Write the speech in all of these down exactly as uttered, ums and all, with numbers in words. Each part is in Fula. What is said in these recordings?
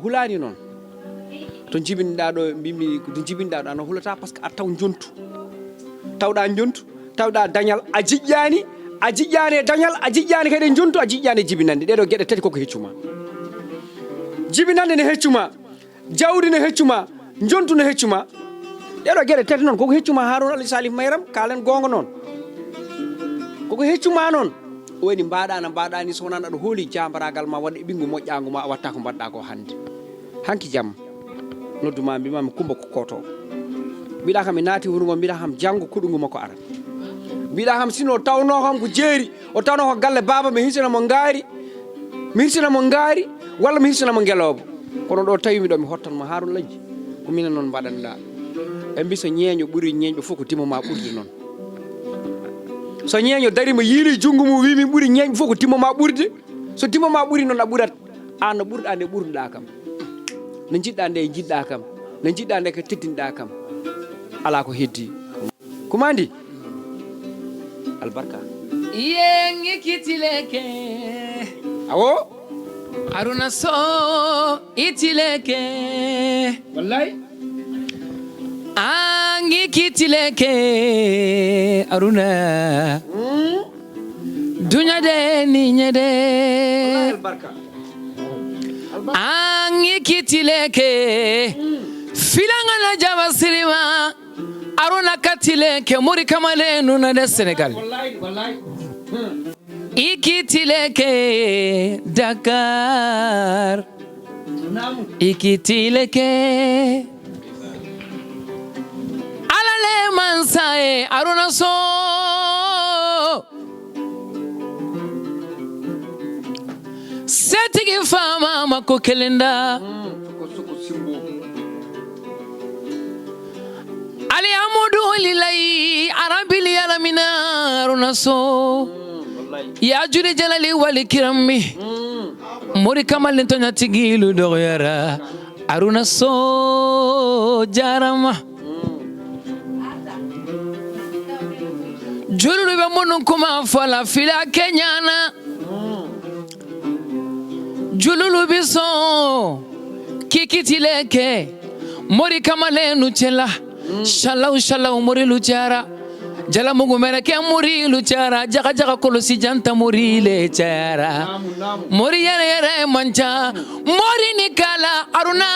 Hulaani noon. To njibinɗaa ɗo, mbimi ko to njibinɗaa ɗo, a no hulataa, parce que a taw njontu. Tawɗaa njontu, tawɗaa dañal, a jiƴƴaani, a jiƴƴaani e dañal, a jiƴƴaani kadi e njontu, a jiƴƴaani e jibinannde. Ɗee ɗoo geɗe tati koko heccu ma. Jibinannde ne heccu ma, jawdi ne heccu ma, njontu ne heccu ma. Ɗee ɗoo geɗe tati noon koko heccu ma, Harouna Aliou Salif Mayram, kaalen goonga noon. Koko heccu ma noon. O woni mbaɗa na mbaɗa ni, so wonaa aɗa hooli jaambaraagal ma waɗa e ɓinngu moƴƴaangu ma, a watta ko mbaɗɗa ko hannde. Hanki jamma, noddu ma, mbi ma mi Kumba ko koto. Mbiɗa kam mi naati wuro ngo, mbiɗa kam janngo kuɗungu makko ara. Mbiɗa kam sino tawnoo kam ko jeeri, o tawnoo ko galle baaba, mi hirsina mo ngaari, mi hirsina mo ngaari, walla mi hirsina mo ngelooba. Kono ɗo tawi mi ɗo, mi hottan mo Harouna Lajji. Ko minen noon mbaɗanɗa. Ɓe mbi so ñeeño ɓuri ñeeñɓe fof ko dimo ma ɓurde noon. So ñeeño darima yiili junngo mum wi min ɓuri ñeeñɓe fof ko dimo ma ɓurde. So dimo ma ɓuri noon a ɓurat. Aan no ɓurɗaa nde ɓurnuɗaa kam. No njiɗɗaa nde njiɗɗaa kam. No njiɗɗaa nde ko teddinɗaa kam. Alaa ko heddi. Kumandi. Albarka. Yengi kitileke. Awo. Aruna so itileke. Wallahi. Angi kitileke. Aruna. Mm. Duñade ni ñede. Wallahi albarka. Angi kitileke. Mm. Filangana jaba sirima. Aruna katile ke muri kamale nuna de Senegal. Wallahi, wallahi. Hmm. Ikitile ke Dakar. Namu. Ikitile ke. Alale mansae Aruna so. Setigi fama mako kelenda. Hmm. Ko suko simbo. Alihamudulilayi, Arabil alamina, Aruna so. Ya juli jalali wali kirami. Mori kamal ni tonya tigilu doyara. Aruna so jarama. Jululu be munun kuma fala fila kenyana. Jululu biso kikitile ke mori kamale nu cela. Shalau shalau mori lu cara. Jala mugu mere ke mori lu cara. Jaga jaga kolosi janta mori le cara. Mori yere yere manca. Mori ni kala Aruna,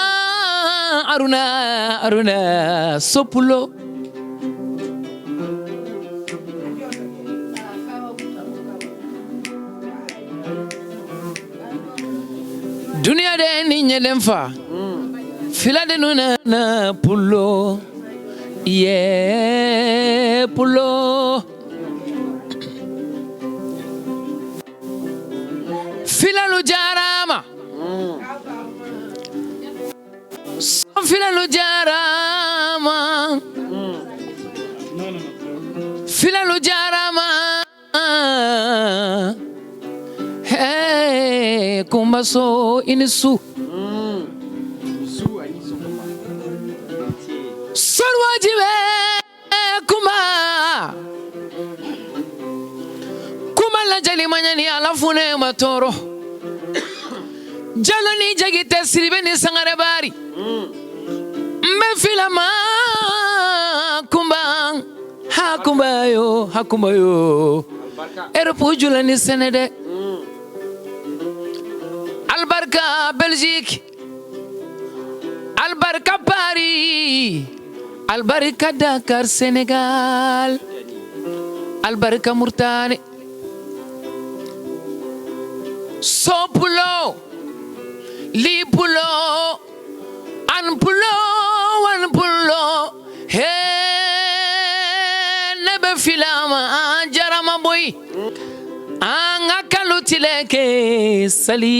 Aruna, Aruna sopulo. Duniya de ni ɲɛlen fa. Fila de nuna na pulo. Ye pulo. Filalu jarama. Son filalu jarama. Filalu jarama. Hey, Kumba So ini su. Sorwaji be Kumba. Kumba la jali manyani ala fune matoro. Jalo ni jagi tesiri be ni sangare bari. Mbe filama Kumba. Ha Kumba yo, ha Kumba yo. Ero pujula ni senede. Albarka Belgique. Albarka Paris. Albarka Dakar Senegal. Albarka Murtani. Sopulo. Lipulo. An pulo, an pulo. He, nebe filama, an jarama boy. An akalu tileke sali.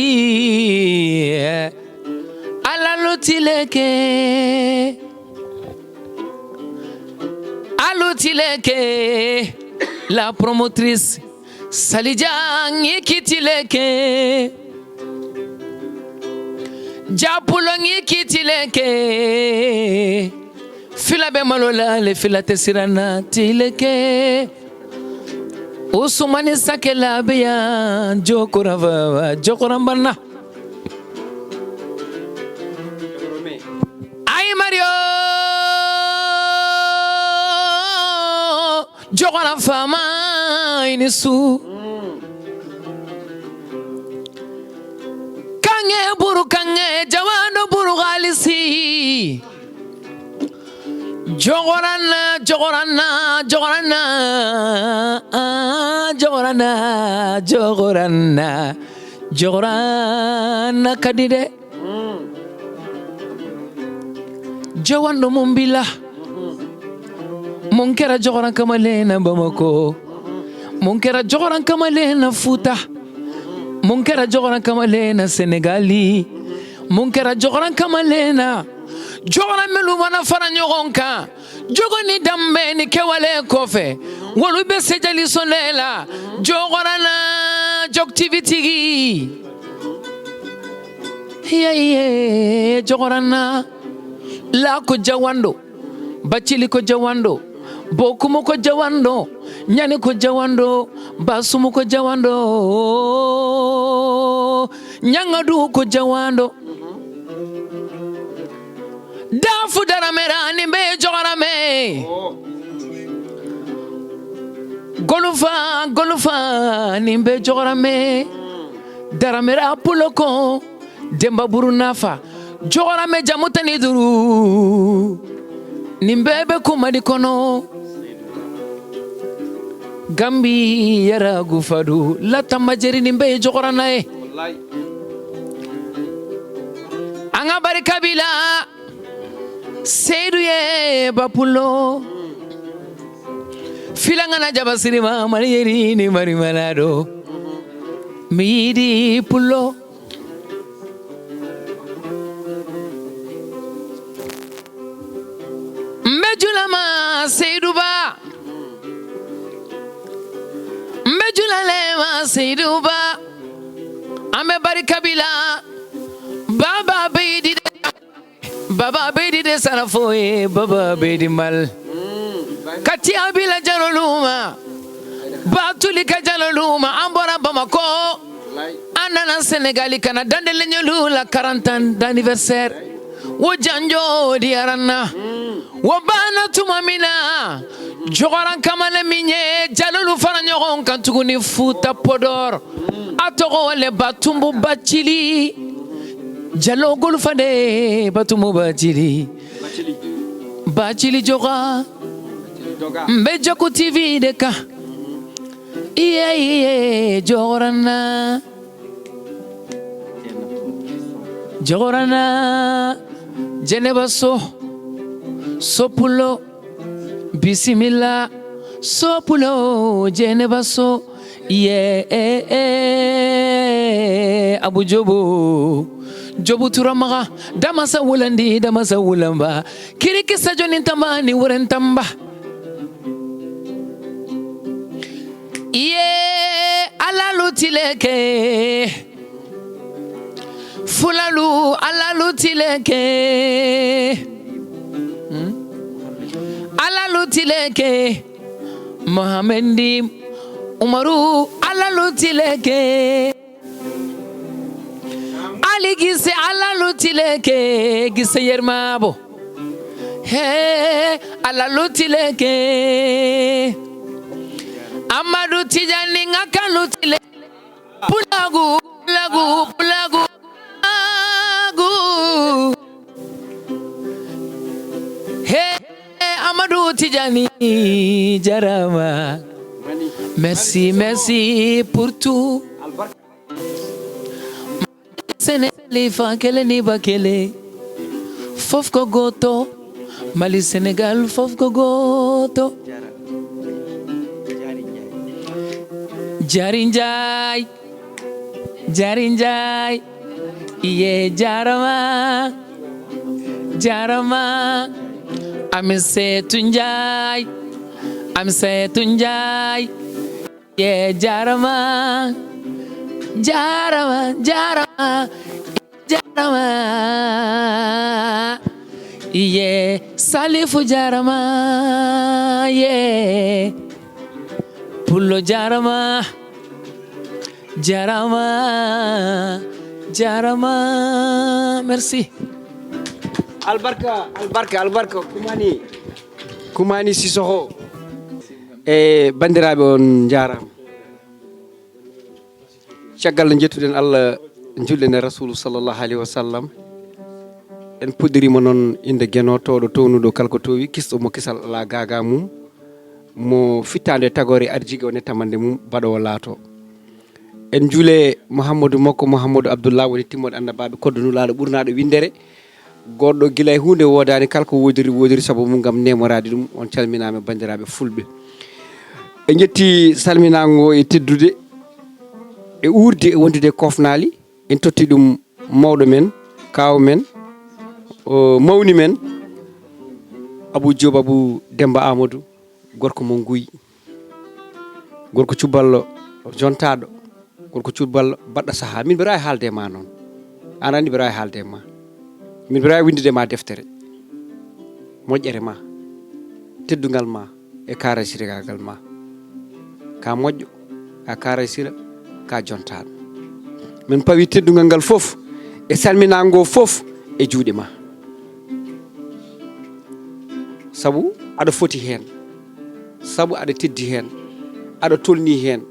Alalu tileke. Alu tileke. La promotrice. Salija ngi kitileke. Japulo ngi kitileke. Fila be malola le fila te sirana tileke. Usumani sakela be ya jokora va, jokora mbana. Jogora fama ini su. Kange buru kange, jawando buru galisi. Jogorana, jogorana, jogorana, ah, jogorana, jogorana, jogorana kadi de. Jawanɗo mo mbila. Mon kera jogoran kama lena Bamako. Mon kera jogoran kama lena Futa. Mon kera jogoran kama lena Senegali. Mon kera jogoran kama lena. Jogoran melu mana fara ɲɔgɔn kan. Jogoni dambe ni kewale kɔfɛ. Wolu bɛ sejali sonde la. Jogorana jog TV tigi. Hiya iye jogorana. La ko jawando. Bacili ko jawando. Bokumo ko jawando. Ɲani ko jawando. Basumu ko jawando. Ɲangadu ko jawando. Dafu daramera ni be jogorame. Golufa, golufa ni be jogorame. Daramera puloko. Demba buru nafa. Jogorame jamutani duru. Ni be be kumadi kono. Gambi yara gufadu. Lata majeri ni be jogoranaye. An ka bari kabila. Seyidu ye bapulo. Filangana jaba sirima mari yeri ni mari manado. Midi pulo. Mbe julama Seyidu Ba. Mbe julalema Seyidu Ba. Ambe bari kabila. Baba Beydi de. Baba Beydi de sarafoye, Baba Beydi Mal. Kati abila jalo luma. Batuli ka jalo luma. Ambora Bamako. Anana Senegali kana dande lenyolu la quarante ans d'anniversaire. Wo janjo di arana. Wo bana tumamina. Jogoran kamale minye. Jalolu fara ɲɔgɔn kan tuguni Futa Podor. A tɔgɔ le Batumbu Bacili. Jalo golu fande Batumbu Bacili. Bacili joga. Mbe joku TV de ka. Iye iye jogorana. Jogorana. Jeneba so. Sopulo. Bisimilla. Sopulo. Jeneba so. Ye eh, eh, Abu Jobu. Jobu turamaga. Damasa wulandi, damasa wulamba. Kiriki sajo ni tamba ni wuren tamba. Ye alalu tileke. Fulalu alalu tileke. Hmm? Alalu tileke. Mohamed Ndim. Umaru alalu tileke. Ali Gise alalu tileke. Gise yermabo. He alalu tileke. Amadu Tijani ngakalu tileke. Pulagu, pulagu, pulagu, pulagu. Hey, Amadou Tidjani, jarama. Merci, merci pour tout. Sénégal, fa kele ni ba kele. Fof ko gooto. Mali, Sénégal, fof ko gooto. Jari Njaay. Jari Njaay. Iye, jarama. Jarama. Ami Seetu Njaay. Ami Seetu Njaay. Ye jarama, jarama, jarama, jarama. Ye Salifu jarama, ye Pullo jarama, jarama, jarama. Merci. Albarka, albarka, albarka. Kumani, Kumani Sissoko. E banndiraaɓe, on njaaraama. Caggal nde njettuɗen Allah, njuulɗen e Rasuulu sallallahu alayhi wa sallam, en puɗɗiriima noon innde Geno, toowɗo townuɗo kala ko toowi, kisɗo mo kisal alaa gaagaa mum, mo fittaande e tagoore arjige o netta mannde mum, baɗoowo laato. En njuulee Mouhamadou makko, Mouhamadou Abdoullah, woni timmooɗo annabaaɓe, koddo nulaaɗo ɓurnaaɗo winndere, goɗɗo gila e huunde woodaani, kala ko woodiri, woodiri sabu mum ngam neemoraade ɗum. On calminaama, banndiraaɓe fulɓe. En njetti salminaango e teddude, e uurde, e wondude e koofnaali. En totti ɗum mawɗo men, kaaw men, o mawni men, Abou Diop, Abou Demba Amadou, gorko mo Nguy, gorko cuballo jontaaɗo, gorko cuballo baɗɗo sahaa. Min mbiɗa waawi haalde e ma noon. Aan anndi mbiɗa waawi haalde e ma. Min mbiɗa waawi winndude ma deftere. Moƴƴere ma, teddungal ma, e kaarasirgal ma. Ka moƴƴo, ka kaarasira, ka jontaaɗo. Min pawi teddungal ngal fof, e salminaango fof, e juuɗe ma. Sabu aɗa foti heen. Sabu aɗa teddi heen. Aɗa tolni heen.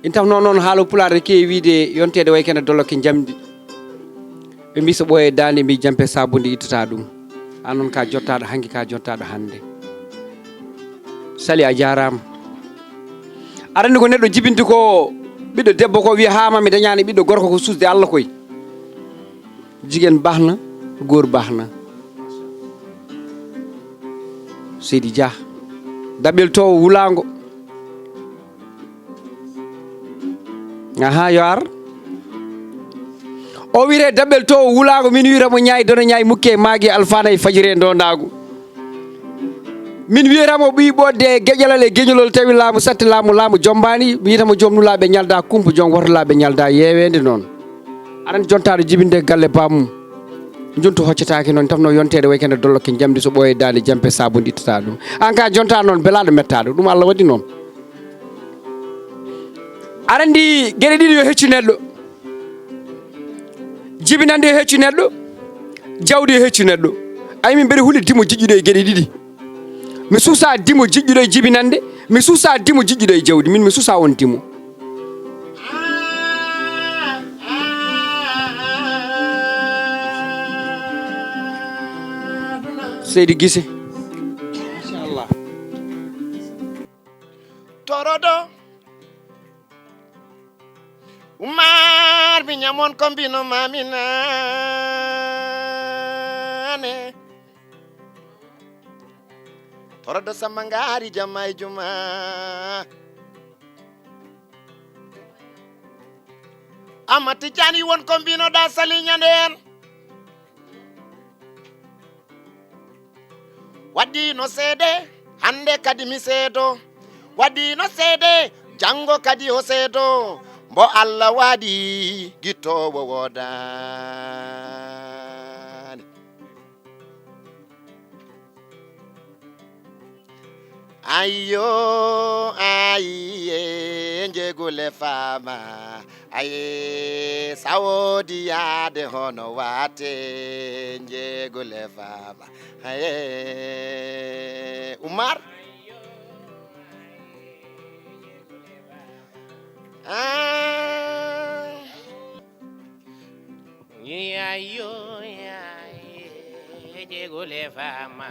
In tafno noon haala pulaar ne keewi wiide yonteede way kene dolokke njamndi. Ɓe mbi so ɓooye daande mbi jampe sabundi ittata ɗum. An noon ka jottaaɗo hanki, ka jottaaɗo hannde. Sali, a jaaraama. Aɗa anndi ko neɗɗo jibinta ko ɓiɗɗo debbo ko wiya haa ma mi dañaani ɓiɗɗo gorko ko suusde Allah koy. Jigéen baax na, góor baax na. Seydi Dia, daɓel toowo wulaango. Aha, yo ar. O wiyete daɓel toowo wulaango, min wiyata mo Ñaay Dono Ñaay Mukke Maagi Alfaana e Fajiri e Ndondaagu. Min wiyata mo Ɓiy Ɓodde e Geƴalal e Geñolol tawi laamu satti laamu, laamu jombaani, wiyata mo joom nulaaɓe ñalda kumpa, joom wotolaaɓe ñalda yeeweende noon. Aɗa anndi jontaaɗo jibinde galle baamum. Njontu hoccataake noon, tafno yonteede way kene dolokke njamndi so ɓooye daande jampe sabundi ittata ɗum. An ka jontaa noon belaaɗo mettaaɗo, ɗum Allah waɗi noon. Aɗa anndi geɗe ɗiɗi yo heccu neɗɗo. Jibinande yo heccu neɗɗo, jawdi yo heccu neɗɗo. Ay min mbeɗa huli dimo jiɗɗuɗo e geɗe ɗiɗi. Mi suusa dimo jiɗɗuɗo e jibinande, mi suusa dimo jiɗɗuɗo e jawdi. Min mi suusa on dimo. Seydi Gise. Machallah. Torodo. Umar mi ñamon ko mbino mami nane. Torodo Samba Ngari jama e juma. Amma Tijani won ko mbino da Sali ñanden. Waɗi no seede, hannde kadi mi seedo. Waɗi no seede, janngo kadi o seedo. Mbo Allah waɗi gittoowo woodaani. Ayyo, ayiye, njegule fama. Aye, sawodi yaade hono wate, njegule fama. Aye, Umar. Ah. Ayo, aye, jegule fama.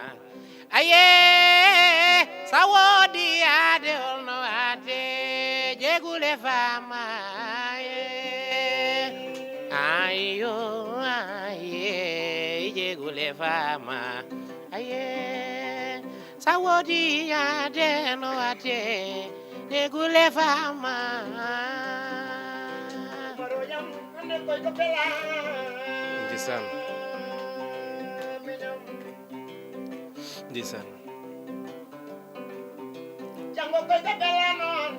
Aye, sawodi ade olno ade, jegule fama. Aye. Ayo, aye, jegule fama. Aye. Sawodi ade no ade, jegule fama. Ndeysaan. Ndeysaan. Janngo koy ko bela noon.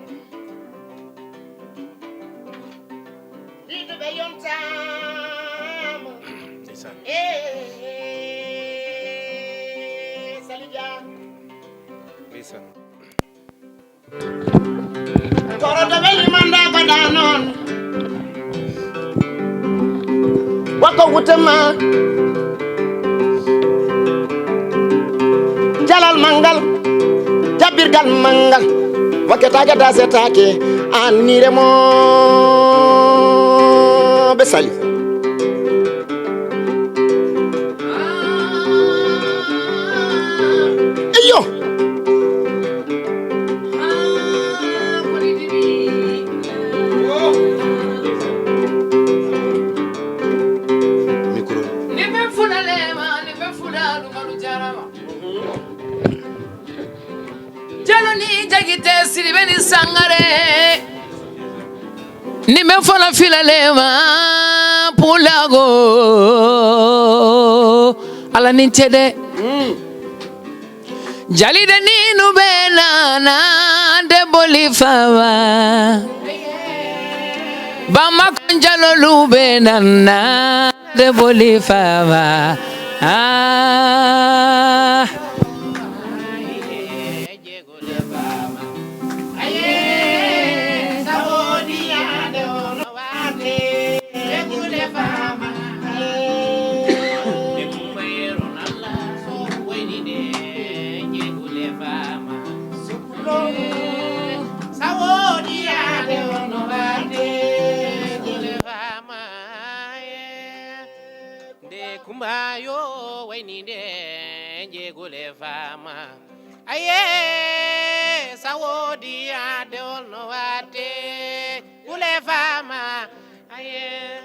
Yiɗuɓe yontaama. Ndeysaan. Eh, eh, Sali Dia. Ndeysaan. Torodo ɓe limanda ko da noon. Wako wutema. Jalal mangal. Jabbir Kalmangal waketake dasetaake an nire mo ɓe sali. Iyo. Micro. Jalo ni jagite siribe ni sangare. Ni me fola filalema pulago. Ala ni cede. Jalide ni nube nana de boli fama. Bama kon jalo lube nana de boli fama. Ah. Nde kumbayo wayni nde njegule fama. Aye, sawodi ade on no wate gule fama. Aye,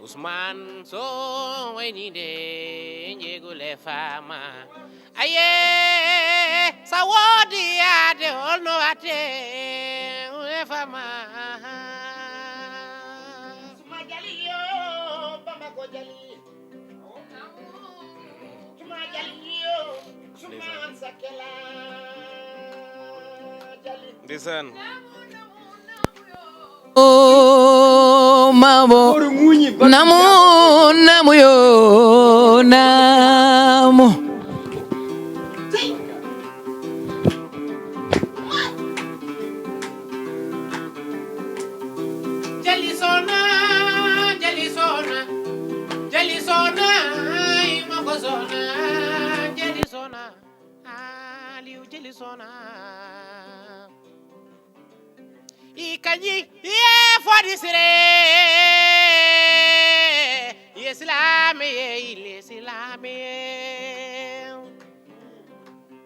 Usman so wayni nde njegule fama. Aye, sawodi ade on no wate gule fama. Suma jali yo, Bamba ko jali. Suma jali yo, suma sakela jali. Ndeysaan. O mabo namu namu yo namu. Jali sona, jali sona, jali sona, imako sona, jali sona, aliu jali sona. I kanji ye fodi sire ye silame ye ile silame ye.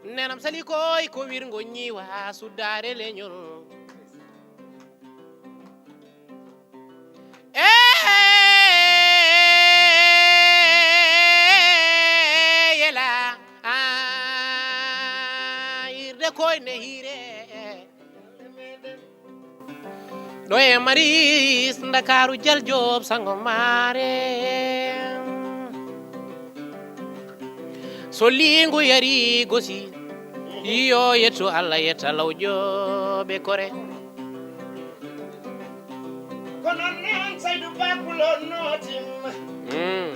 Nenam sali koy ko wirngo nyiwa sudare lenyol. Eh, yela, ah, irde koy ne hire. Ɗo e Maris Ndakaaru Jal Joob sango maare. So liingu yari gosi, iyo yettu Allah yetta law jooɓe kore. Kono noon Saydu Ba Pulo nootiima. Mm.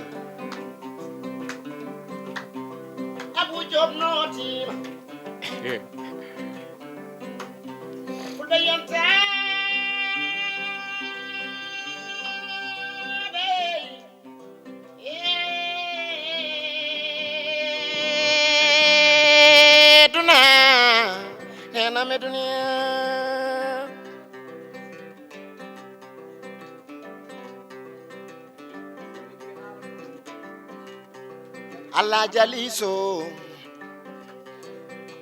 Abu Joob nootiima. Fulɓe yontaaɓe. Ee, duna, nena me duniya. Allah jali so,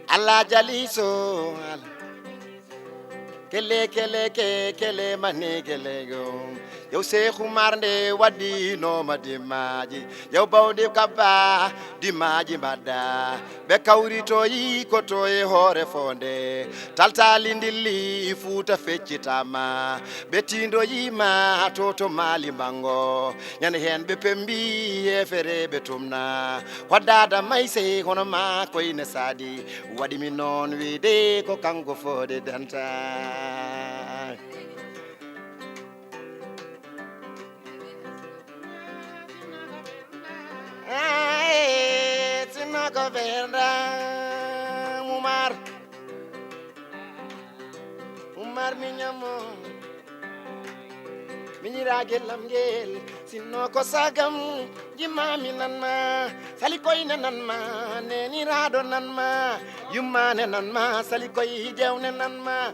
Allah jali so, Allah. Kele, kele, ke, kele, mani, kele, go. Yow Seex Umar nde waɗɗinooma dimmaaji. Yow bawɗi kabba dimmaaji mbaɗɗa. Ɓe kawritoyi ko to e hoore fonde. Taltali ndilli Fuuta feccitaama. Ɓe tiindoyiima to to Maali Manngo. Ñande heen ɓe pembi yeefereeɓe tumna. Ko dada mayse hono maa koyne saadi. Waɗi mi noon wiyde ko kanko foode danta. Ay, sinno ko ɓeerɗam Umar. Umar miñamo. Miñiraagel lam ngel, sinno ko sagam. Imami nan ma, sali koyne nan ma, neniraɗo nan ma, yummane nan ma, sali koy jewne nan ma.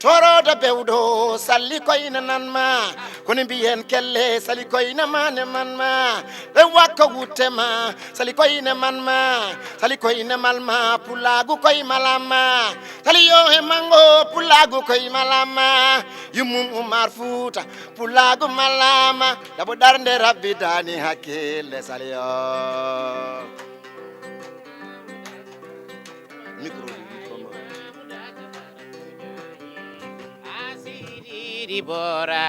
Toroɗo bewɗo, sali koyne nan ma, kono mbiyen kelle, sali koyne mane man ma. Ɓe wakko wutte ma, sali koyne man ma, sali koyne mal ma, pulagu koy malam ma. Sali yo e mango, pulagu koy malam ma. Yummum Umar Fuuta, pulagu malama, dabo darnde rabbi dani hakkille saliyo. Micro, micro, ma. Asidi di bora,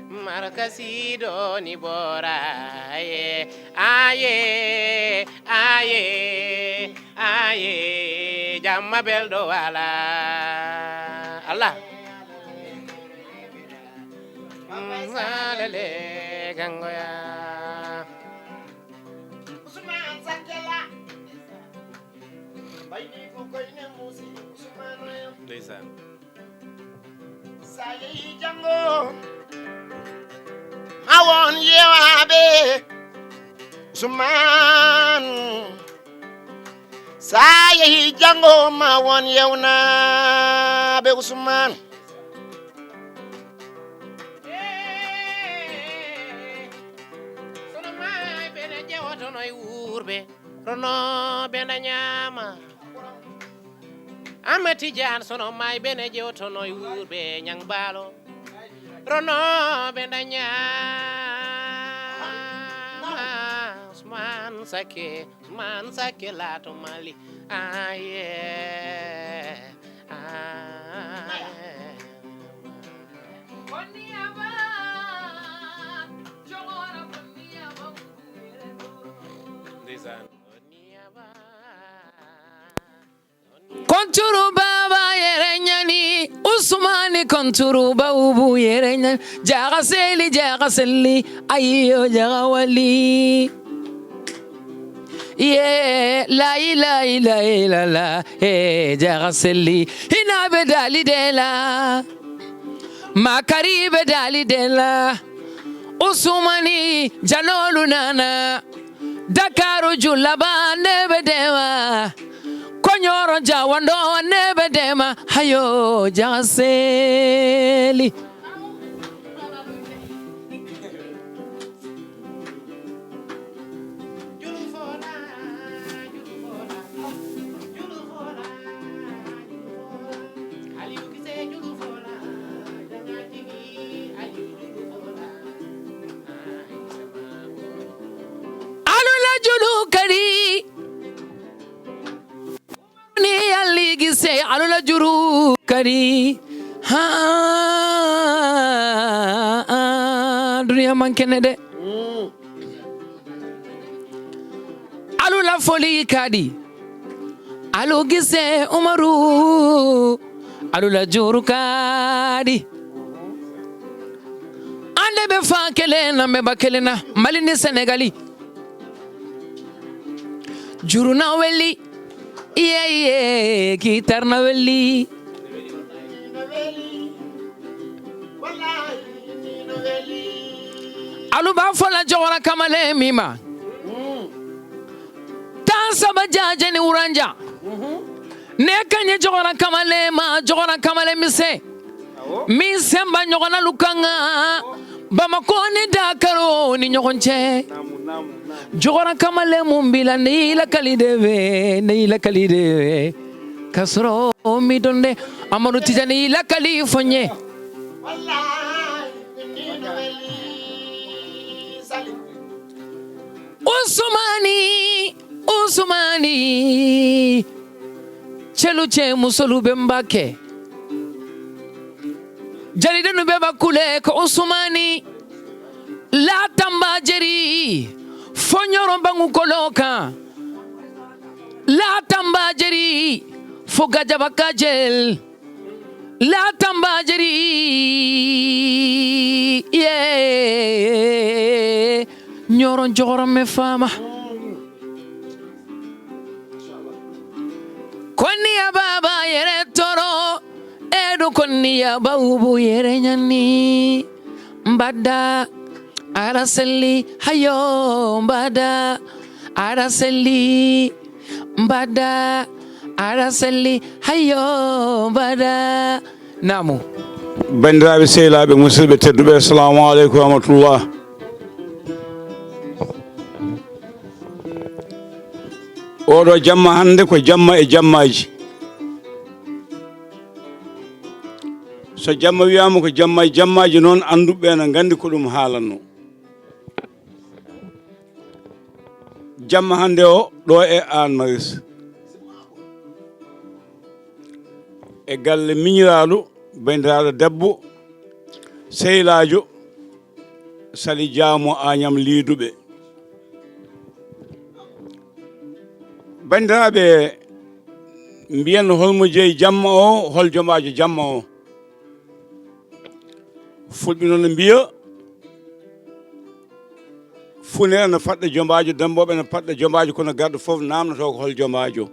markasido ni bora, aye, aye, aye, aye, jamma beldo wala. Allah. Alele gangoya. Usman Sakela. Bayni ko koyne musi Usman. Ndeysaan. Sa yehi jango, ma won yewaɓe Usman. Sa yehi jango, ma won yewnaɓe Usman. Sono mai bene jewotono e wurbe, rono benda nyama. Amati jan sono mai bene jewotono e wurbe nyang balo. Rono benda nyama. Usman Sake, Usman Sake lato Mali. Aye. Aye. Ndeysaan. Konturu baba yere nyani Usmani konturu bawbu yere nyani jaga seli jaga seli ayo jaga wali. Ye la ila ila ila la e jaga seli hina be dali de la. Makari be dali de la. Usmani janolu nana. Dakaru julaba nebe dema. Konyoro jawando nebe dema. Hayo jaga seli. Alula julu kadi. Ni yalli gise alula juru kadi. Ha, duniya mankene de. Alula foli kadi. Alu gise Umaru. Alula juru kadi. Ande be fa kele na me ba kele na Mali ni Senegali. Juru na weli. Iye iye kitar na weli. Alu ba fola jogora kamale mima. Tan saba jaje ni uranja. Ne kanye jogora kamale ma jogora kamale mise. Min semba ɲɔgɔnna lukanga. Bamako ni Dakaro ni ɲɔgɔn cɛ. Jogora kamale mun bila ni lakali de be ni lakali de be. Kasro mi donde Amadu Tijani lakali fonye. Usumani, Usumani. Celu ce musolu be mbake. Jaridenu be bakule ko Usumani. La tamba jeri. Fonyoro bangu koloka. La tamba jeri. Fo gajaba kajel. La tamba jeri. Ye. Nyoro joro me fama. Konniya baba yere toro, edu konniya bawbu yere ɲani. Mbada, Aɗa selli, hayo mbaɗa. Aɗa selli, mbaɗa. Aɗa selli, hayo mbaɗa. Naamu. Banndiraaɓe, sehilaaɓe, musidɓe tedduɓe, assalamu aleykum wa rahmatullah. Oɗo jamma hannde ko jamma e jammaaji. So jamma wiyaama ko jamma e jammaaji noon, annduɓe ɓe na nganndi ko ɗum haalanno. Jamma hannde o ɗo e Hann Maristes, e galle miñiraaɗo, banndiraaɗo debbo, sehilaajo, Sali Dia mo Agnam Liiduɓe. Banndiraaɓe, mbiyen holmo jeyi jamma o, hol jomaajo jamma o? Fulɓe noon no mbiya, funere no faɗɗa jomaajo, dambooɓe no faɗɗa jomaajo, kono garɗo fof naamnotoo ko hol jomaajo.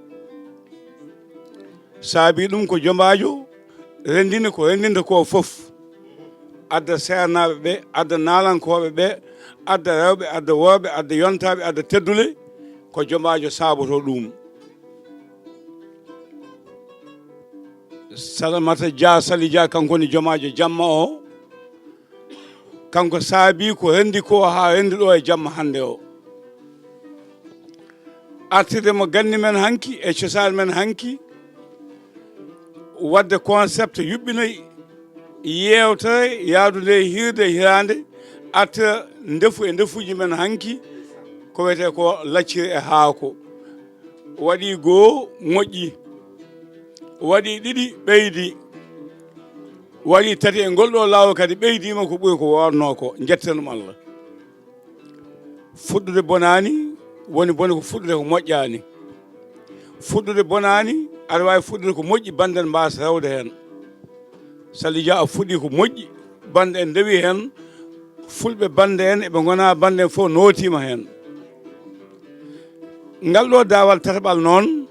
Saabii ɗum ko jomaajo renndini ko renndinta ko fof, adda seernaaɓe ɓe, adda naalankooɓe ɓe, adda rewɓe, adda worɓe, adda yontaaɓe, adda teddule, ko jomaajo saabotoo ɗum. Salamata Dia, Sali Dia, kanko woni jomaajo jamma o. Kanko saabii ko renndi ko haa renndi ɗo e jamma hannde o. Artirde mo ganni men hanki e cosaan men hanki, waɗde concept yuɓɓinoy, yeewtere yahdunde e hiirde e hiraande, artira ndefu e ndefuuji men hanki, ko wiyetee ko lacciri e haako. Waɗi goo, moƴƴi. Waɗi ɗiɗi, ɓeydi. Waɗi tati, e ngol ɗo laawol kadi ɓeydiima ko ɓuri ko wonnoo ko. Njetten ɗum Allah. Fuɗɗude bonaani, woni bone ko fuɗɗude ko moƴƴaani. Fuɗɗude bonaani, aɗa waawi fuɗɗude ko moƴƴi, banndum mbaasa rewde heen. Sali Dia, a fuɗɗii ko moƴƴi, banndum en ndewi heen, fulɓe banndum en, eɓe ngonaa banndum en fof nootiima heen. Ngal ɗo daawal tataɓal noon,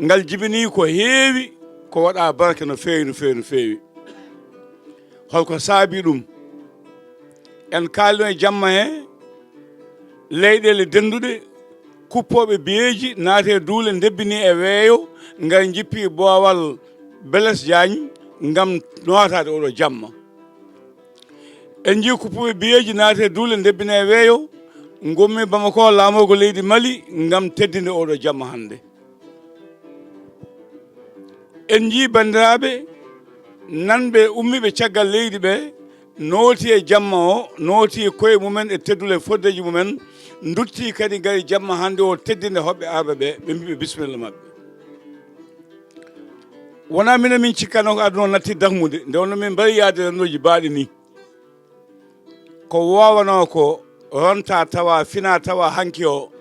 ngal jibinii ko heewi, ko waɗaa barke no feewi, no feewi, no feewi. Holko saabii ɗum? En kaalino e jamma he, leyɗeele dennduɗe, kuppooɓe biyeeji, naati e duule, ndebbini e weeyo, ngara njippi boowal Blaise Diagne ngam nootaade oɗo jamma. En njii kuppooɓe biyeeji naati e duule, ndebbini e weeyo, ngummi Bamako, laamorgo leydi Mali, ngam teddinde oɗo jamma hannde. En njii banndiraaɓe nanɓe ummiiɓe caggal leydi ɓe, nooti e jamma o, nooti e koye mumen e teddule foddeeji mumen, nduttii kadi ngari jamma hannde o teddinde hoɓɓe arɓe ɓe, ɓe mbii ɓe bisimilla maɓɓe. Wonaa minen min cikkatnoo ko aduna o natti dakmude, nde wonnoo min mbarii yahde renndooji baaɗi nii. Ko woowanoo ko rontaa tawa, finaa tawa hanki o.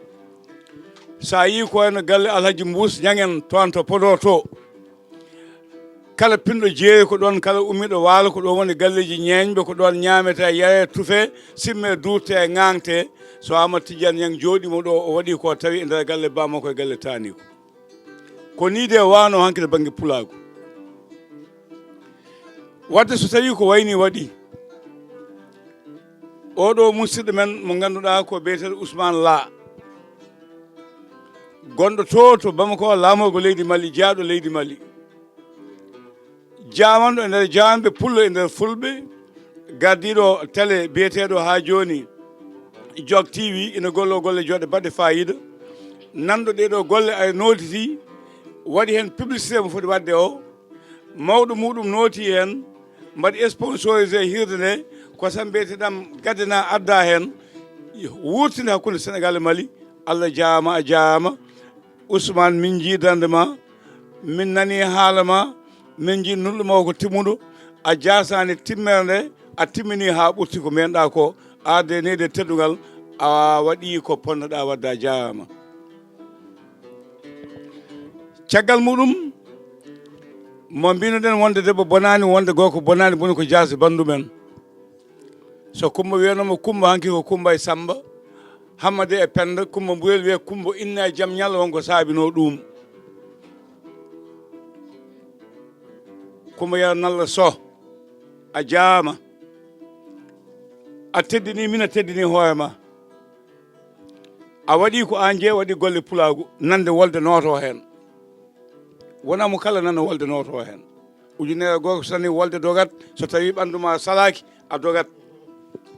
So a yii ko wayno galle Alhaji Mbuus Ñaŋ en toon to Podor to, kala pinɗo jeeri ko ɗoon, kala ummiiɗo waalo ko ɗoon woni galleeji ñeeñɓe, ko ɗoon ñaametee, yaree, tufee, simmee, duurtee, ŋaaŋtee. So Aamadu Tijjaan Ñaŋ jooɗiima ɗo, o waɗii ko tawi e nder galle Bamako e galle Taaniiko. Ko nii de waawno hanki to bannge pulaagu. Wadde so tawii ko wayi nii waɗii, oɗo musidɗo men mo ngannduɗaa ko biyeteeɗo Ousmane Lah, gonɗo to, to Bamako, laamorgo leydi Mali, jeyaaɗo leydi Mali, jaamanɗo e nder jaamanɓe pullo e nder fulɓe, gardiiɗo télé biyeteeɗo haa jooni Jok T V, ina golloo golle jooɗɗe baɗɗe faayiida. Nanɗo ɗee ɗoo golle, ari nootitii, waɗi heen publicité mo foti waɗde o. Mawɗo muɗum nootii heen, mbaɗi sponsorisé hiirde nde, kosam mbiyeteeɗam Gadena addaa heen, wuurtinde hakkunde Senegaal e Mali. Allah jaaraama, a jaaraama. Ousmane, min njii darnde ma, min nanii haala ma, min njii nulɗo ma o ko timmuɗo, a jaasani timmere nde, a timmini haa ɓurti ko meenɗa ko, arde neyde teddungal, a waɗi ko ponnoɗa wadde, a jaaraama. Caggal muɗum, mo mbinoɗen wonde debbo bonaani, wonde gorko bonaani, boni ko jaasi banndum en. So Kumba wiyanoo mo Kumba, hanki ko Kumba e Samba, Hammadi e Pennda, Kumba Mburel wiya Kumba inna e jam ñalla, won ko saabinoo ɗuum. Kumba Yero Nalla Soh, a jaaraama. A teddini mina teddini hoore ma. A waɗi ko an je waɗi golle pulaagu, nande wolde nooto heen. Wona mo kala nana wolde nooto heen. Ujunere goo ko so nani wolde dogat, so tawi ɓanndu ma salaaki, a dogat.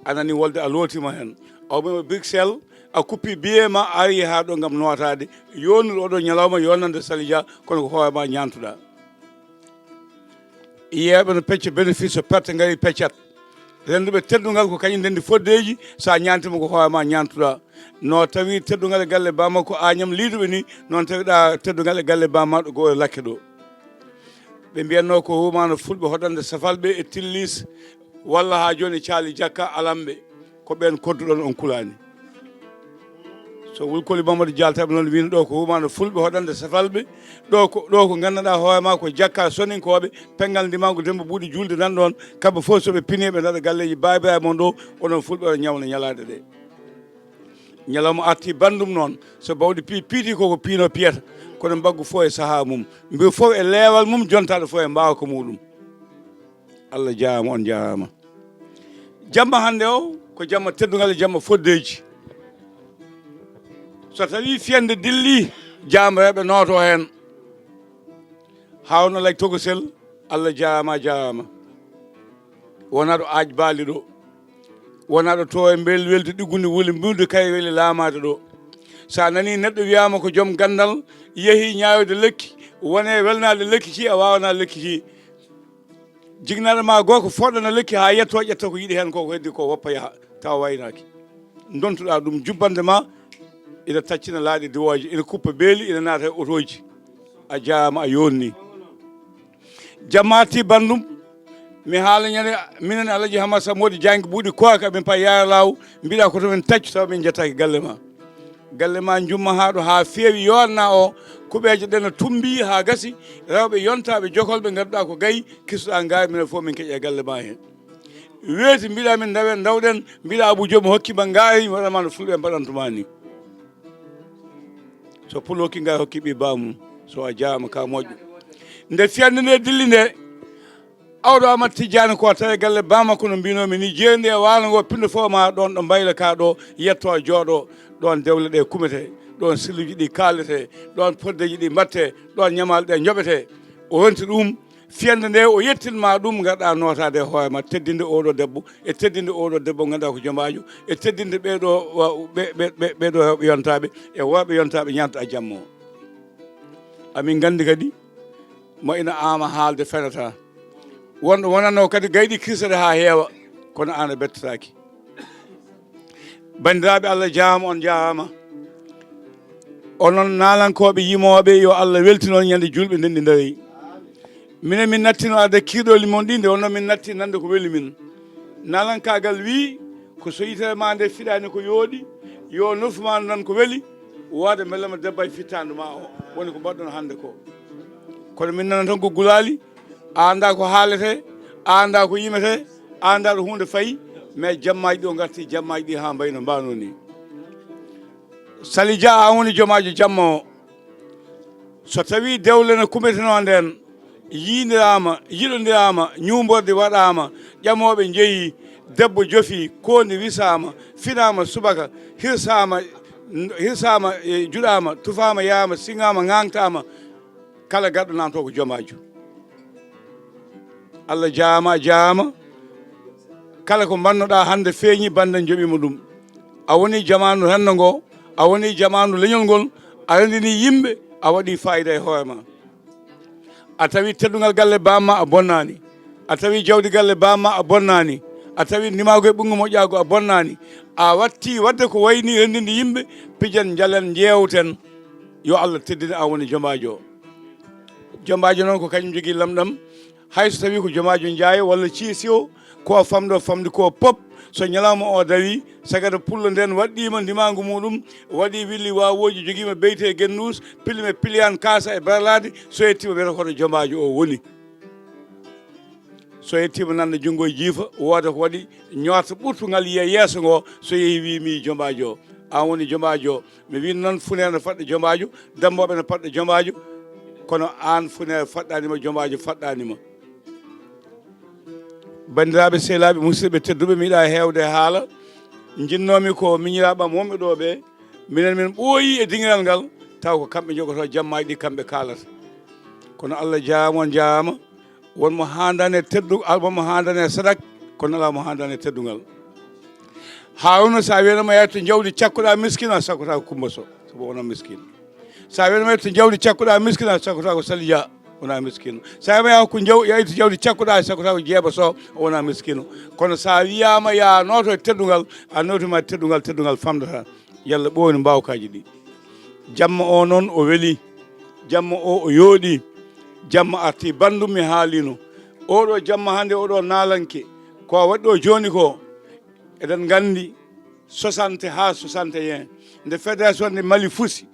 A nani wolde a lootima heen. A woni Bruxelles, a kuppi biye ma, a ari haa ɗo ngam nootaade. Yonnuɗo oɗo ñalawma yonande Sali Dia, kono ko hoore ma ñaantuɗa. Yeeɓe no pecca bénéfice, so perte ngari peccat. Rennduɓe teddungal ko kañum ndenndi foddeeji, so a ñaantima ko hoore ma ñaantuɗa. No tawi teddungal e galle bamma ko Agnam liiduɓe ni, noon tawiɗa teddungal e galle bamma ɗo Gowre Lakke ɗo. Ɓe mbiyatno ko rumano fulɓe hoɗande safalɓe e tillis, walla haa jooni caali jakka alamɓe, ko ɓen kodduɗon on kulaani. So Wul Koli Mamadou Dialtaɓe noon wino ɗo ko rumano fulɓe hoɗande safalɓe, ɗo ko, ɗo ko nganndanɗaa hoore ma ko jakka soninkooɓe, penngal ndimangu Demba Buuɗi Juulde nan ɗon, kamɓe fof so ɓe pini ɓe ndaɗa galleeji baabiraaɓe mon ɗo, onon fulɓe oɗon ñawna ñalaaɗe ɗe. Ñalawma arti banndum noon, so bawɗi pi-, piiti koko piino piyata, kono mbaggu fof e sahaa mum, mbiru fof e leewal mum, jontaɗo fof e mbaawa ko muɗum. Allah jaaraama, on jaaraama. Jamma hannde o ko jamma teddungal e jamma foddeeji. So tawi fiyande dilli, jaamreeɓe nooto heen. Hawna lay togosel, Allah jaaraama, a jaaraama. Wonaa ɗo aaj baali ɗo. Wonaa ɗo toowe mbel welti ɗiggundi wuli mbiwdi kay weli laamaade ɗo. So a nanii neɗɗo wiyaama ko joom ganndal, yehi ñaawde lekki, wone welnaade lekki ki, a waawanaa lekki ki. Jignaɗo ma goo ko foɗana lekki haa yetto ƴetta ko yiɗi heen ko, ko heddi ko woppa yaha tawa waynaaki. Dontuɗa ɗum jubbande ma ina taccina laaɗe diwooje, ina kuppa beeli, ina naata e otooji. A jaaraama, a yonni. Jamma arti banndum, mi haala ñande minen Alaji Hamad Samodi Diagne Buuɗi Kooka, min pa yaara laaw, mbiɗa ko to min taccu tawa min jettaaki galle ma. Galle ma jumma haa ɗo haa feewi yowanna o, kuɓeeje ɗe no tumbi haa gasi, rewɓe yontaaɓe jokolɓe ngannduɗaa ko gayi, kistuɗaa ngaari minen fof min keƴa galle ma heen. Weeti mbiɗa min ndawe ndawɗen, mbiɗa Abou Diop mi hokki ma ngaari, mi waɗan ma no fulɓe mbaɗantuma ni. So pullo hokki ngaari hokki ɓi bamum, so a jaama ka moƴƴo. Nde fiyande nde dilli nde, Awɗo Amat Tijjaani ko tawi galle bammakko no mbinomi ni, jeeri nde e waalo ngo, pinɗo fof ma ɗon ɗo mbayla ka ɗo, yetto jooɗo, ɗon dewle ɗe kumete, ɗon silluji ɗi kaalete, ɗon poddeji ɗi mbatte, ɗon ñamaale ɗe njoɓete. O ronti ɗum, fiyande nde o yettinma ɗum, ngarɗa nootade e hoore ma, teddinde oɗo debbo, e teddinde oɗo debbo ngannduɗaa ko jomaajo, e teddinde ɓeɗo wa-, ɓe, ɓe, ɓe, ɓeɗo rewɓe yontaaɓe, e worɓe yontaaɓe ñaanta jamma o. Amin nganndi kadi, mo ina ama haalde fenata. Wonɗo wonanno kadi gayɗi kirseɗe haa heewa, kono aan a bettataake. Banndiraaɓe, Allah jaaraama, on jaaraama. Onon naalankooɓe yimooɓe, yo Allah weltin on ñande juulɓe nden ɗi ndaroyi. Minen min nattino arde kiiɗooli mon ɗi, nde wonno min natti nande ko weli min. Naalankaagal wii, ko so yitere ma nde fiɗaani ko yooɗi, yo nofru ma nan ko weli, wooda mbele ma debbo e fittaandu ma o. Woni ko mbaɗɗon hannde ko. Kono min nana tan ko gulaali, a anndaa ko haalete, a anndaa ko yimete, a anndaa ɗo huunde fayi, mais jammaaji ɗi o ngarti, jammaaji ɗi haa mbayno mbaano ni. Sali Dia, a woni jomaajo jamma o. So tawi dewle no kumeteno nden, yiindirama, yiɗodirama, ñuumborde waɗama, ƴamooɓe njeyi, debbo jofi, koondi wisaama, finaama subaka, hirsaama, hirsaama, e, juɗaama, tufaama, yaama, siŋaama, ŋaŋtaama, kala garɗo nanto ko jomaajo. Allah jaama, a jaama. Kala ko mbannoɗa hannde feeñi, bannde joɓima ɗum. A woni jamaanu renndo ngo, a woni jamaanu leñol ngol, a renndini yimɓe, a waɗi faayida e hoore ma. A tawi teddungal galle bamma a bonnaani. A tawi jawdi galle bamma a bonnaani. A tawi ndimaagu e ɓunngu moƴƴaagu a bonnaani. A watti waɗde ko wayni renndinde yimɓe, pijan, njalen, njeewten. Yo Allah teddin, a woni jomaajo. Jomaajo noon ko kañum jogii lamɗam. Hay so tawi ko jomaajo njaayo walla ciisiyo, ko famɗo famɗi ko pop, so ñalawma o dawi, sagata pullo nden waɗɗiima ndimaangu muɗum, waɗi willi waawooji, jogiima beyte e gennduus, pilime piliyaan kaasa e barlaade, so yettiima wiyata koto jomaajo o woni. So yettiima nannda junngo e jiifa, wooda ko waɗi ñoorta ɓurtungal yiya yeeso ngo, so yehi wii mi jomaajo o. Aan woni jomaajo o. Mi wiino noon funeere no faɗɗa jomaajo, dammbooɓe no faɗɗa jomaajo, kono aan funeere faɗɗaani ma, jomaajo faɗɗaani ma. Banndiraaɓe, sehilaaɓe, musidɓe tedduɓe, mi yiɗaa heewde haala. Njinnoomi ko miñiraaɓe am wonɓe ɗoo ɓee. Minen, min ɓooyii e dingiral ngal, taw ko kamɓe njogotoo jammaaji ɗi, kamɓe kaalata. Kono Allah jaaraama, on jaaraama. Won mo haandaani e teddu-, al-, won mo haandaani e sadak, kono alaa mo haandaani e teddungal. Haaruna, so a wiyanoo mo yaha to jawdi cakkuɗaa miskiino, a sakkotaako Kumba Sow, sabu o wonaa miskiino. So a wiyanoo mo yaha to jawdi cakkuɗaa miskiino, a sakkotaako Sali Dia, wonaa miskiino. So a wiyanoo mo yaha ko jaw-, yaha to jawdi cakkuɗaa, a sakkotaako Jeeba Sow, o wonaa miskiino. Kono so a wiyaama yaha nooto e teddungal, a nootiima e teddungal, teddungal famɗataa. Yalla ɓooynu mbaawkaaji ɗi. Jamma o noon o weli, jamma o o yooɗi, jamma arti banndum mi haalino. Oɗo jamma hannde, oɗo naalanke, ko a waɗi ɗo jooni ko, eɗen nganndi soixante haa soixante et un, nde fédération de Mali fusi,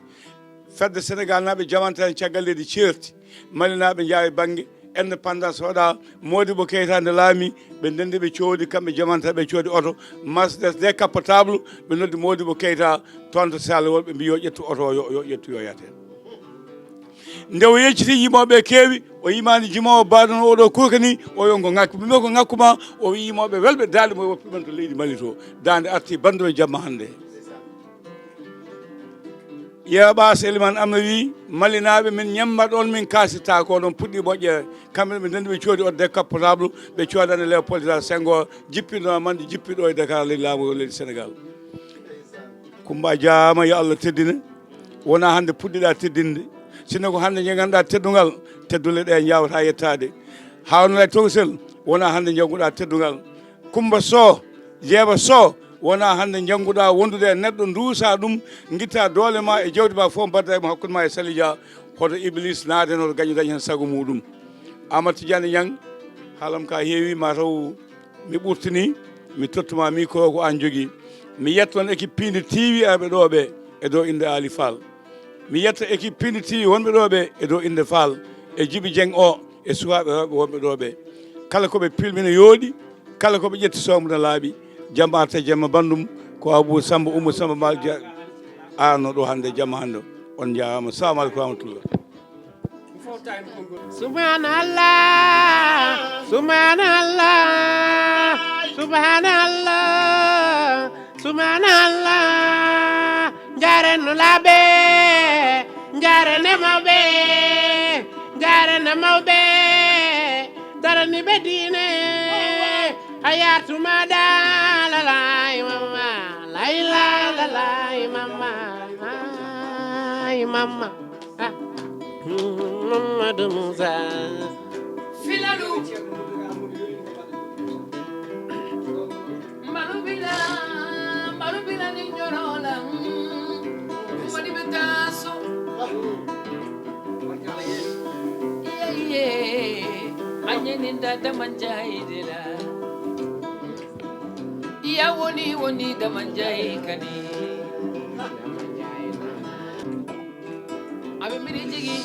fedde Sénégal naaɓe jamanta en caggal leydi ceerti, Malinaaɓe njaawi bannge indépendance waɗa, Modibo Keita nde laami, ɓe ndenndi ɓe coodi, kamɓe jamanta ɓe coodi oto, Mercedes décapotable, ɓe noddi Modibo Keita toon to Saalewol, ɓe mbi yo ƴettu oto o, yo, yo ƴettu yo yahte. Nde o yecciti yimooɓe keewi, o yimaani jimoowo baadano oɗo kurka ni, o yo ngo ŋakku. Ɓe mbi ko ŋakku ma, o wi yimooɓe welɓe daande mo woppi ɓen to leydi Mali to. Daande arti banndu e jamma hannde. Yeeɓa Seliman Amna wi, Malinaaɓe, min ñemma ɗon, min kaasirta ko ɗon puɗɗi moƴƴere. Kamɓe ɓe ndenndi ɓe coodi o décapotable, ɓe coodani Léopold Sédar Senghor, jippiɗo man, jippiɗo e Dakar, leydi laamu leydi Sénégal. Kumba jaama, yo Allah teddine. Wona hannde puɗɗiɗa teddinde. Sinno ko hannde njeganɗa teddungal, teddule ɗe njawata yettade. Hawnalay tokosel, wona hannde njanguɗa teddungal. Kumba Sow, Jeeba Sow, wona hannde njannguɗaa wondude e neɗɗo, nduusa ɗum, ngitta doole ma e jawdi ma fof, mbaɗda e mo hakkunde ma e Sali Dia, hoto Iblis naade, hoto gaño dañ heen sago muɗum. Amadou Tidiane Niang, haalam ka heewi, mataw mi ɓurtini, mi tottuma micro ko an jogii. Mi yetta noon équipe Pindi T V arɓe ɗo ɓe e dow innde Ali Fall. Mi yetta équipe Pindi T V wonɓe ɗo ɓe e dow innde Fall e Jibi Dieng o. E sukaaɓe rewɓe wonɓe ɗo ɓe, kala ko ɓe pilmi no yooɗi, kala ko ɓe ƴetti soomo no laaɓi. Jamma arta jamma banndum, ko Abou Samba, Oumou Samba Mal Dia, arno ɗo hannde, jamma hannde. On njaaraama. Salamu aleykum wa rahmatullah. Subhanallah, subhanallah, subhanallah. Subhanallah, njaaren no laaɓe, njaaren e mawɓe, njaaren e mawɓe, daraniiɓe diine, hayatu maɗa, lalay mama, layla, lalay mama, ay mama. Ah, Mamadou Moussa. Filalu. Mbalu bila, mbalu bila ni nyorola. Modi betaso. Iye, iye. Anyeni dada manjai dela. Iya woni, woni da manjai kadi. Aɓe mbiɗi jigi,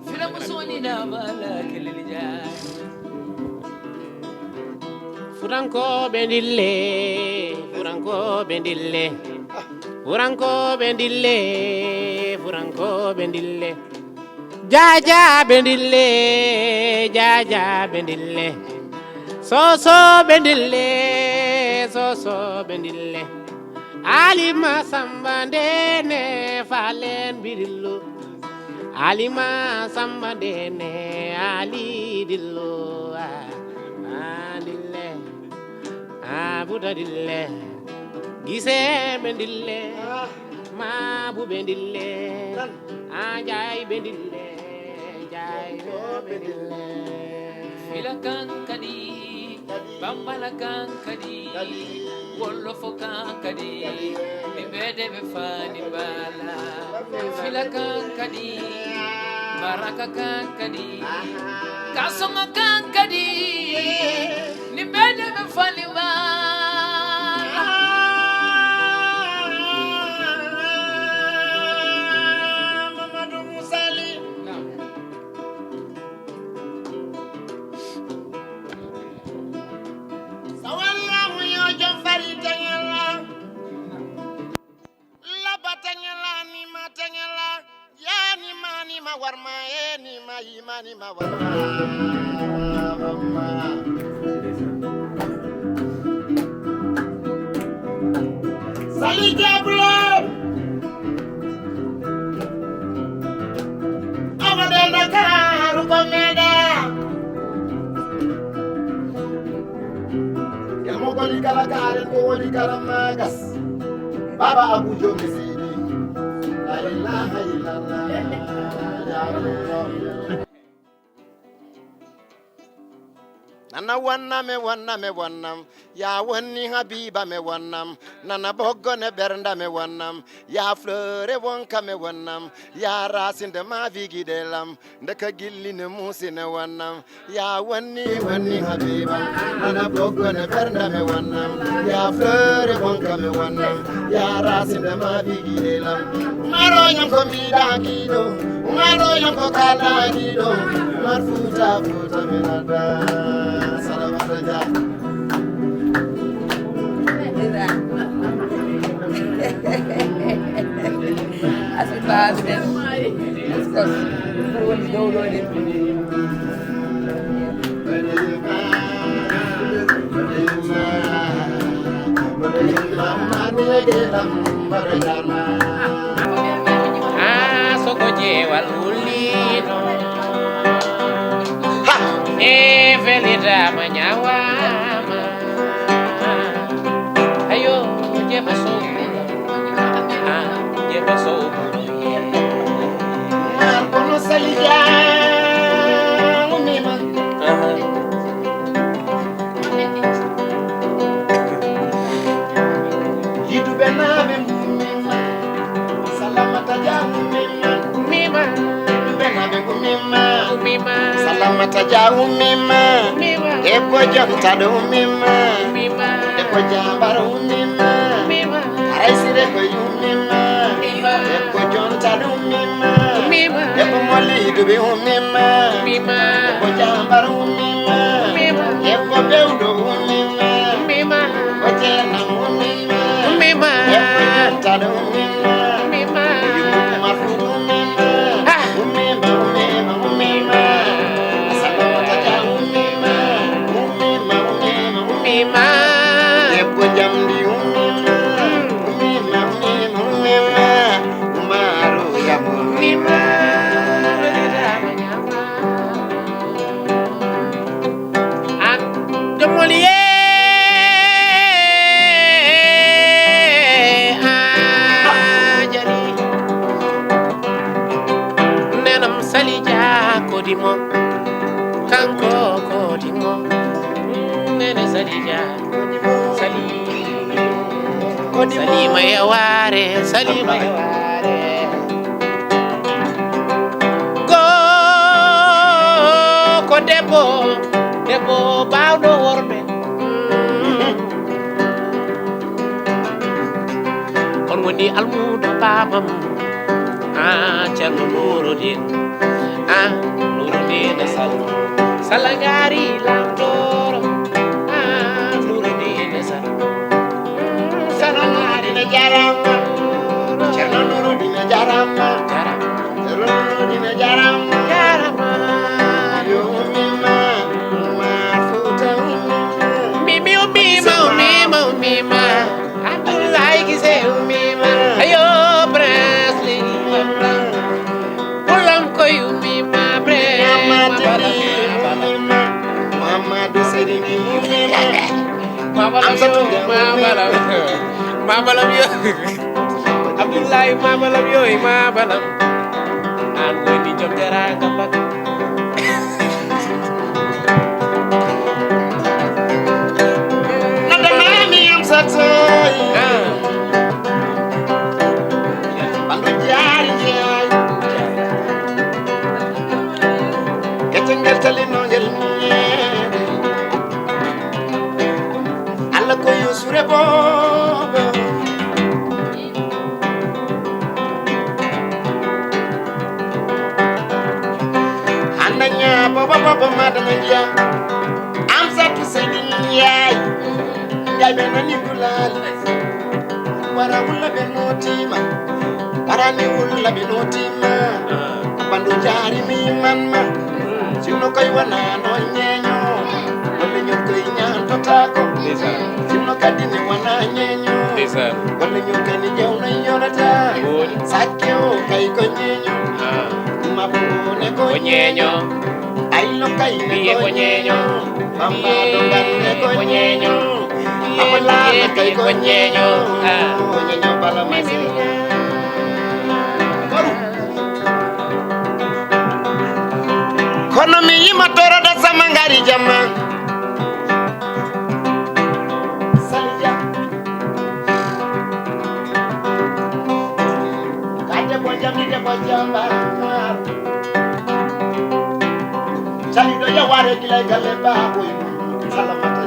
fira ko soni na mala keleli jai. Furankooɓe ndille, furankooɓe ndille, furankooɓe ndille, furankooɓe ndille. Jaajaaɓe ndille, jaajaaɓe ndille, soosooɓe ndille, soosooɓe ndille. Alima Samba Ndene, Falen Birillo. Alima Samba Ndene, Ali Dillo, ah, ah, Ndille, ah, Buda Ndille, Giseɓe Ndille, Mabuɓe Ndille, ah, Jayɓe Ndille, Jayɓe Ndille. Fila kan kadi, Bambala kan kadi, Wolofo kan kadi, ɓe mbeede ɓe faani bala. Fila kan kadi, Baraka kan kadi, Kasongo kan kadi, ni mbeede ɓe faani bala. Mamadou Moussa Ly. Sawallahu yo jom fari tengela. Laba tengela, nima tengela. Ya nima, nima warma, e nima, yima, nima warma. Ali Jablo. Amadou Ndakaaru ko meeɗa. Yamo goni kala kaaren ko woni kala magas. Baba Abu Jomi Sidi. La ilaha illallah. Ya Allah. Nana wanname wanname wannam. Ya wonni Habiba me wannam. Nana boggo ne ɓernda me wannam. Ya flore wonka me wannam. Ya rasinde ma vigidelam. Ndeka gilli ne musi ne wannam. Ya wonni wonni Habiba. Nana boggo ne ɓernda me wannam. Ya flore wonka me wannam. Ya rasinde ma vigidelam. Umaro nyam ko mbiɗa kiɗo. Umaro nyam ko kala kiɗo. Umar futa futa me nada. Salamata ja. Asibaaɓe men. Asibaaɓe. Ko woni dow ɗo ɗen. Ah, soko jeewal wullino. Ha! E felidama ñawama. Ayo, jema so. Ah, jema so. Kono sali jangumima. Yiduɓe naɓe mumima. Salamata jangumima. Mima. Yiduɓe naɓe mumima. Mima. Salamata ja mumima. Mima. Debbo jontaɗo mumima. Mima. Debbo jambar mumima. Mima. Aray sire ko yummima. Mima. Debbo jontaɗo mumima. Mima. Debbo moliduɓe mumima. Mima. Debbo jambar mumima. Mima. Debbo bewɗo mumima. Mima. Debbo jeenam mumima. Mima. Debbo jontaɗo mumima. Mima. Yumma fuɗu mumima. Ah. Mumima, mumima, mumima. Salamata ja mumima. Mumima, mumima, mumima. Debbo jamdi mumima. Mumima, mumima, mumima. Umaru ya mumima. An jomoli ye a jari. Nenam Salija kodimo. Kanko kodimo. Nene Salija. Sali. Salima yaware, Salima yaware. Go ko debbo, debbo bawɗo worɓe. Mm. On woni almuudo babam. Ah, Ceerno Nuuruddin. Ah, Nuuruddin Sall. Sall ngaari lamtooro. Ah, Nuuruddin Sall. Ceerno Nuuruddin jaaraama. Ceerno Nuuruddin jaaraama. Jaaraama. Ceerno Nuuruddin jaaraama. Jaaraama. Yo ummima, Umar Fuuta ummima. Mimi ummima, ummima, ummima. Abdoulaye Guissé ummima. Ayo, Prince Lady. Pulam koy ummima, Prince. Mamadou Ly ummima. Mamadou Seydi Ly ummima. Mabalam yo, Amsatou Dia ummima. Mabalam. Mabalam yo. Abdoulaye Mabalam yo, Mabalam. An woni jom teraanga Fat. Noddanami am sattoy. Ah. Ɓandu jaari jeey. Gacce ngel talino ngel miyeede. Allah ko yusure boobo. Handa nya baba baba madana nya. Amsa tu sedi nyai. Nyai be nani kulali. Wara wulla be notima. Wara ni wulla be notima. Bandu jari mi manma. Sinno koy wana no nyenyo. Wala nyun koy nyan totako. Sinno kadini wana nyenyo. Wala Kani jawna yonata. Sakke o kay ko ñeño. Ah. Mabo ne ko ñeño. Aylo kay ne ko ñeño. Bamba do ne ko ñeño. Abalana kay ko ñeño. Ah. Ko ñeño bala masi. Kono mi yima toroɗo sama ngari jamma. Saliya. Ka debbo jam, ni debbo jam, ba. Saliɗo yaware gila e galle ba, boy. Salamata.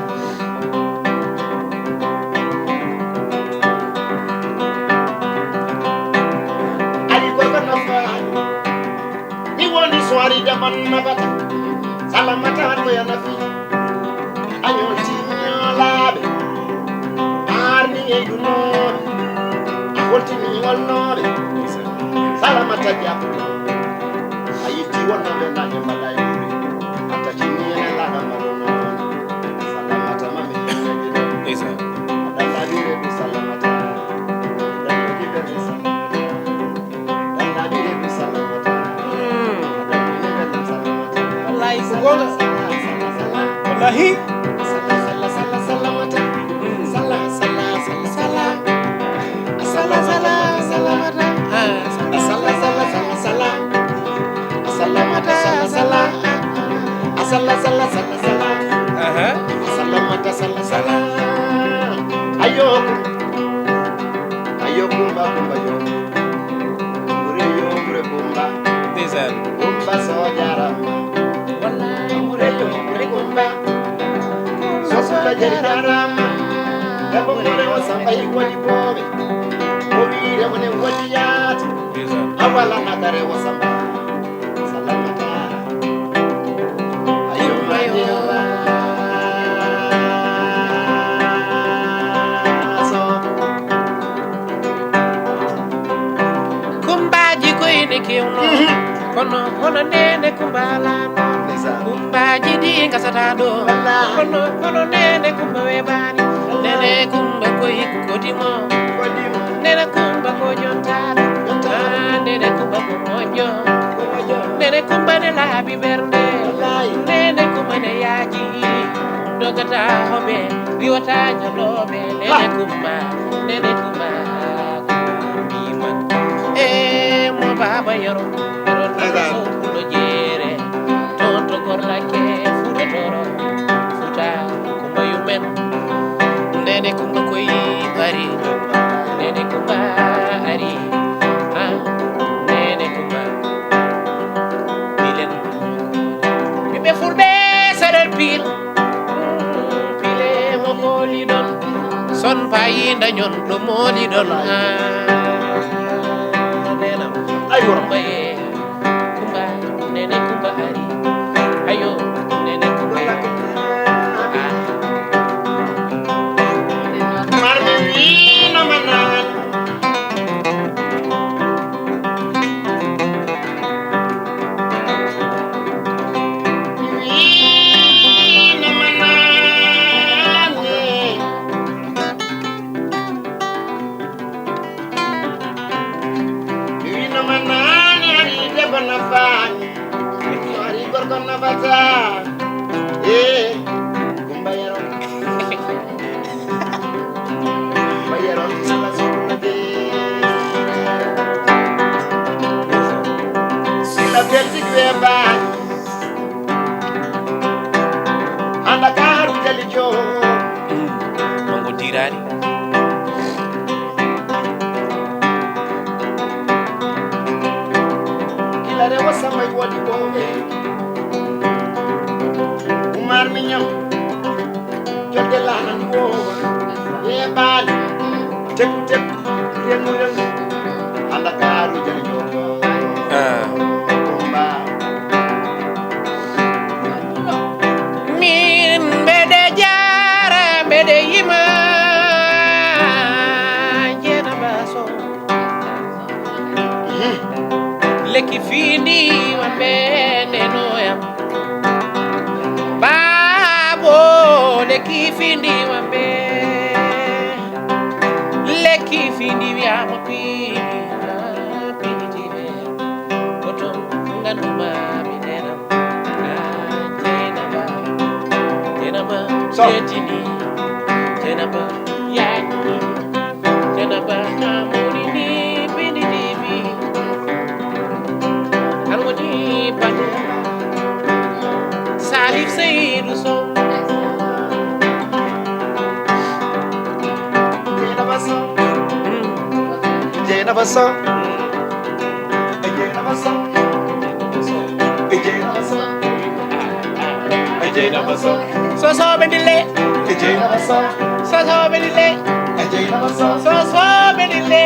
Ali gorko nafa. Mi woni soirée de man nafata. Salamata han ko ya nafi. Anyo tinyo labe. Arni e dunobe. A holtini wonnobe. Salamata jam. A yitti wonnobe na jamba dai. Ata tinyo na la gamba. Salamata mami. Isa. Adalla dire salamata. Adalla dire salamata. Wallahi, ko goonga. Wallahi. Aha. Ayo, kumba, kumba, yo. Kumba, yo, kumba, kumba. Ndeysaan. Kumba, so jaaraama. Wallaay. Kumba, yo, kumba, kumba. So, so, jaaraama. Debbo, more, o samba, i woni boobe. O wiire, o ne woni yaata. Ndeysaan. A wala nagare, o samba. Salamata. Ayo, ayo. So. Kumbaaji ko ene kewno, kono hono nene Kumba laano. Ndeysaan. Kumbaaji ɗi ngasata ɗo, wallaay. Kono hono nene Kumba webaani. Wallaay. Nene Kumba koy kodimo. Kodimo. Nene Kumba ko jontaɗo. Jontaɗo. Ah, nene Kumba ko moƴƴo. Ko moƴƴo. Nene Kumba ne laaɓi ɓernde. Wallaay. Nene Kumba ne yaaji. Dogata hoɓe, riwata ñalooɓe. Nene Kumba, nene Kumba, Kumba mbiman. E mo Baaba Yero, Yero Ndeysaan. Sow Pulo Jeere. Toon to Gorlake, Fuuta Tooro, Fuuta Kumba yummen. Nene Kumba koy bari. Nene Kumba ari. Ah, nene Kumba. Bilen. Ɓiɓɓe Fulɓe Saɗal Pir. Pile mo kooliɗon. Son payi dañon ɗo mooliɗon. Ah, nenam. Ay, woro. Kumba e Kumba, nene Kumba ari. Ayo, nene Kumba. Ah. Marmi wino manan. Mi winoma naane ari debbo nafaani. So ari gorko nafata. Eh, Kumba Yero. Kumba Yero, Sila Sukuna de. Sila Beltik we baani. Andakaaru jali joo. Mango diraani. Kila rewo samay wodi bobe. Umar miñam. Jodde laana ndi wowa. Yeɓaali. Teku teku. Rengu rengu. Andakaaru jali joo. Ah. Kumba. Min mbeɗe jaara, mbeɗe yima, Jeena Baso. Lekki findi wambe nenoyam. Baabo, lekki findi wambe. Lekki Findi wiyama piindi, ah, piindi tiiɓe. Ko toon nganndu-maa mi nenam. Ah, Jeynaba, Jeynaba, so. Jeetini, Jeynaba, yaajini, Jeynaba, namuni ni piindi tiiɓi. An woni Badu, Salif Seydou Sow. Jeynaba Sow. Jeynaba Sow. Jeynaba Sow. Jeynaba Sow. Jeynaba Sow. Sosoɓe ndille. Jeynaba Sow. Sosoɓe ndille. Jeynaba Sow. Sosoɓe ndille.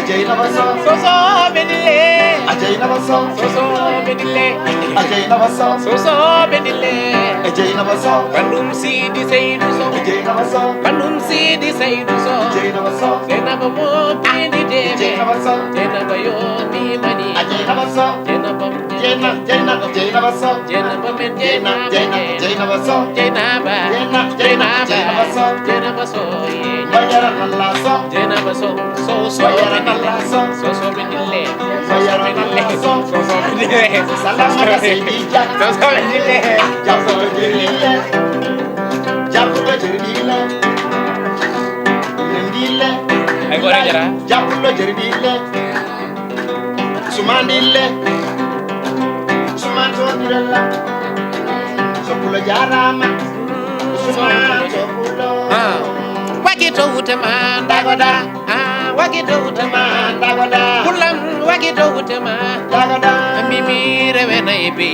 Jeynaba Sow. Sosoɓe ndille. Jeynaba Sow. Sosoɓe ndille. Jeynaba Sow. Sosoɓe ndille. Jeynaba Sow. Bandum Sidi Seydou Sow. Jeynaba Sow. Bandum Sidi Seydou Sow. Jeynaba Sow. Jeynaba mo bindi deme. Jeynaba Sow. Jeynaba yo mi mani. Jeynaba Sow. Jeynaba. Jeynaba, Jeynaba, Jeynaba Sow. Jeynaba men Jeyna, Jeyna, Jeynaba. Jeynaba Sow. Jeynaba. Jeyna, Jeyna, Jeynaba. Jeynaba Sow. Jeynaba Sow, ye. Bayara Allah Sow. Jeynaba Sow, Sow, Sow, Bayara Allah Sow. Sow, Sow, Bindile. Bayara Allah Sow. Sow, Sow, Bindile. Salama ka Seydi Dia. Sow, Sow, Bindile. Jafulo Jirbile. Jafulo Jirbile. Nandile. Ay, gore jara. Jafulo Jirbile. Sumandille. Sumanto Birella. Sokulo jarama. Sumanto Kulo. Ah. Wakito utema dagoda. Ah, wakito utema dagoda. Kulam wakito utema dagoda. Mimi rewe na ebe.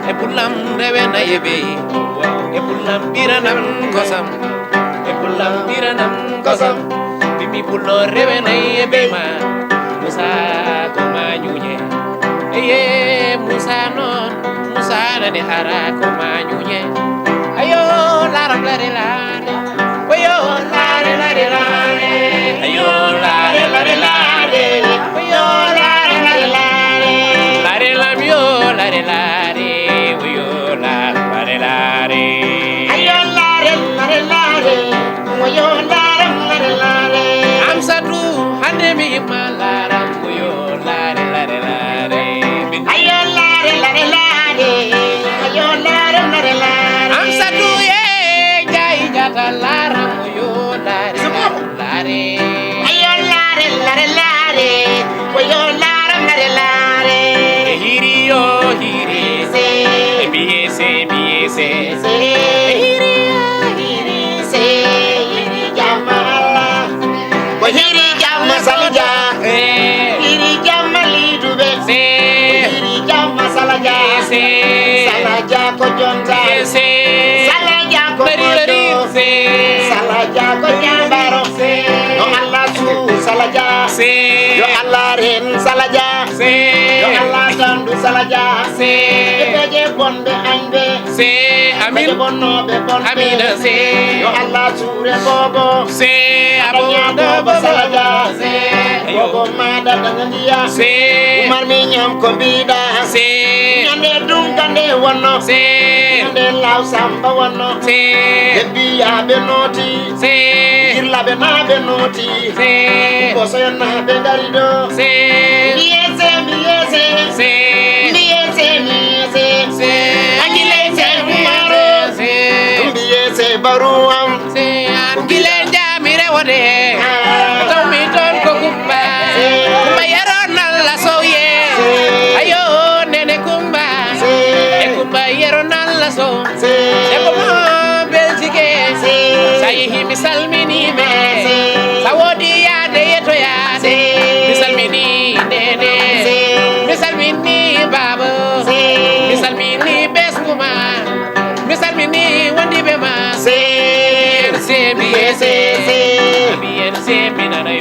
E kulam rewe na ebe. E kulam biranam kosam. E kulam biranam kosam. Mimi Pulo rewe na ebe ma. Musa ko ma ñuñe. Eye Musa non. Musa na de ara ko ma ñuñe. Ayo laram lare lare. Oyo lare lare lare. Ayo lare lare lare. Oyo lare lare lare. Lare lam yo lare lare. Oyo lare lare lare. Ayo lare lare lare. Oyo lare lare lare. Amsatu hande mi ma laram. Oyo lare lare lare. Ayo lare lare lare. Ayo lare lare lare. Amsatu ye jai jata laram. Oyo lare lare lare. Ayo lare lare lare. Oyo lare lare lare. E hiri yo hiri. Se. E biye se biye se. Se. E hiri yo hiri se. Hiri jama Allah. Ko hiri jamma Salaja. Eh. Hiri jamma Liduɓe. Se. Ko hiri jamma Salaja. Se. Salaja ko jonta. Se. Salaja ko bari, bari, moƴƴo. Se. Salaja ko ñaabaro. Se. Yo Allah su Salaja. Se. Yo Allah ren Salaja. Se. Yo Allah tandu Salaja. Se. E peeje bonɓe añɓe. Se. Amin. Peeje bonnooɓe bonɓe. Amina. Se. Yo Allah suure bobo. Se. Abo. Adaña bobo Salaja. Se. Ayo. Bobo maɗa daña ndiya. Se. Umar mi ñam ko mbiɗa. Se. Ñande dunka nde wonno. Se. Ñande law samba wonno. Se. Debbiyaɓe nooti. Se. Yirlaɓe naɓe nooti. Se. Bosoyo naɓe ngari ɗo. Se. Mbiyese, mbiyese. Se. Mbiyese, mbiyese. Se. Hakile se Umaro. Se. Mbiyese baru am. Se. An gile jami rewode. Ah. Tawmi ton ko Kumba. Se. Kumba yero nalla soye. Se. Ayo nene Kumba. Se. E Kumba yero nalla so. Se. E ko mo Belgique. Se. Sa yehi mi salmini me. Se. Sa wodi yaade yetoya. Se. Mi salmini nene. Se. Mi salmini babo. Se. Mi salmini beskuma. Mi salmini wondibe ma. Se. N C B S. Se. B N C mi nana